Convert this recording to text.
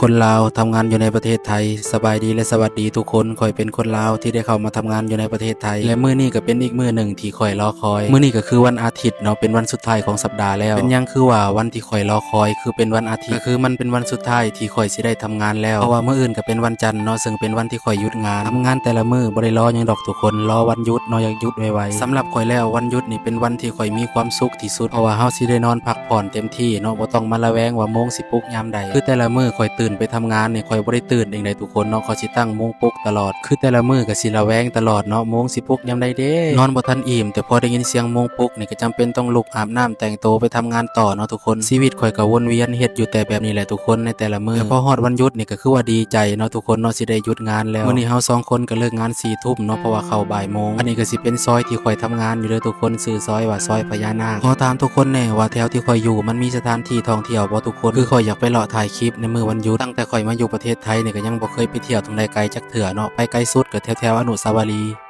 ຄົນລາວທຳງານຢູ່ໃນປະເທດໄທ. ສະບາຍດີ ແລະ ສະຫວັດດີທຸກຄົນ. ຂ້ອຍເປັນຄົນລາວທີ່ໄດ້ເຂົ້າມາທຳງານຢູ່ໃນປະເທດໄທ ແລະ ມື້ນີ້ກໍເປັນອີກມື້ໜຶ່ງທີ່ຂ້ອຍລໍຄອຍ. ມື້ນີ້ກໍຄືວັນອາທິດເນາະ, ເປັນວັນສຸດທ້າຍຂອງສັບດາແລ້ວ. ເປັນຫຍັງຄືວ່າວັນທີ່ຂ້ອຍລໍຄອຍຄືເປັນວັນອາທິດ? ກໍຄືມັນເປັນວັນສຸດທ້າຍທີ່ຂ້ອຍຊິໄດ້ທຳງານແລ້ວ, ເພາະວ່າມື້ອື່ນກໍເປັນວັນຈັນເນາະ, ເຊິ່ງເປັນວັນທີ່ຂ້ອຍຢຸດງານ. ທຳງານແຕ່ລະມື້ບໍ່ໄດ້ລໍຫຍັງດອກທຸກຄົນ, ລໍວັນຢຸດເນາະ, ຢາກຢຸດໄວໆ. ສຳລັບຂ້ອຍແລ້ວ ວັນຢຸດນີ້ເປັນວັນທີ່ຂ້ອຍມີຄວາມສຸກທີ່ສຸດ, ເພາະວ່າເຮົາຊິໄດ້ນອນພັກຜ່ອນເຕັມທີ່ເນາະ, ບໍ່ຕ້ອງມາລະແວງວ່າໂມງຊິປຸກຍາມໃດ. ຄືແຕ່ລະມື້ຂ້ອຍຕື່ນໄປທຳງານນີ້ ຂ້ອຍບໍ່ໄດ້ຕື່ນເອງໃດທຸກຄົນເນາະ, ຂ້ອຍຊິຕັ້ງໂມງປຸກຕະຫຼອດ. ຄືແຕ່ລະມື້ກໍຊິລະແວງຕະຫຼອດເນາະ, ໂມງຊິປຸກຍາມໃດເດ? ນອນບໍ່ທັນອີ່ມ, ແຕ່ພໍໄດ້ຍິນສຽງໂມງປຸກນີ້ ກໍຈຳເປັນຕ້ອງລຸກອາບນ້ຳແຕ່ງໂຕໄປທຳງານຕໍ່ເນາະທຸກຄົນ. ຊີວິດຂ້ອຍກໍວົນວຽນເຮັດຢູ່ແຕ່ແບບນີ້ແຫຼະທຸກຄົນ ໃນແຕ່ລະມື້. ແຕ່ພໍຮອດວັນຢຸດນີ້ກໍຄືວ່າດີໃຈເນາະທຸກຄົນເນາະ, ຊິໄດ້ຢຸດງານແລ້ວ. ມື້ນີ້ເຮົາສອງຄົນກໍເລີກງານສີ່ທຸ່ມເນາະ, ເພາະວ່າເຂົ້າບ່າຍໂມງ. ອັນນີ້ກໍຊິເປັນຊອຍທີ່ຂ້ອຍທຳງານຢູ່ເດີທຸກຄົນ, ຊື່ຊອຍວ່າຊອຍພະຍານາກ. ຂໍຖາມທຸກຄົນແດ່ວ່າແຖວທີ່ຂ້ອຍຢູ່ມັນມີສະຖານທີ່ທ່ອງທ່ຽວບໍ່ທຸກຄົນ? ຄືຂ້ອຍຢາກໄປເລາະຖ່າຍຄລິບໃນມື້ວັນຢຸດ. ຕັ້ງແຕ່ຂ້ອຍມາຢູ່ປະເທດໄທນີ້ ກໍຍັງບໍ່ເຄີຍໄປທ່ຽວທາງໃດໄກຈັກເທື່ອເນາະ, ໄປໄກສຸດກໍແຖວໆອະນຸສາວະລີ.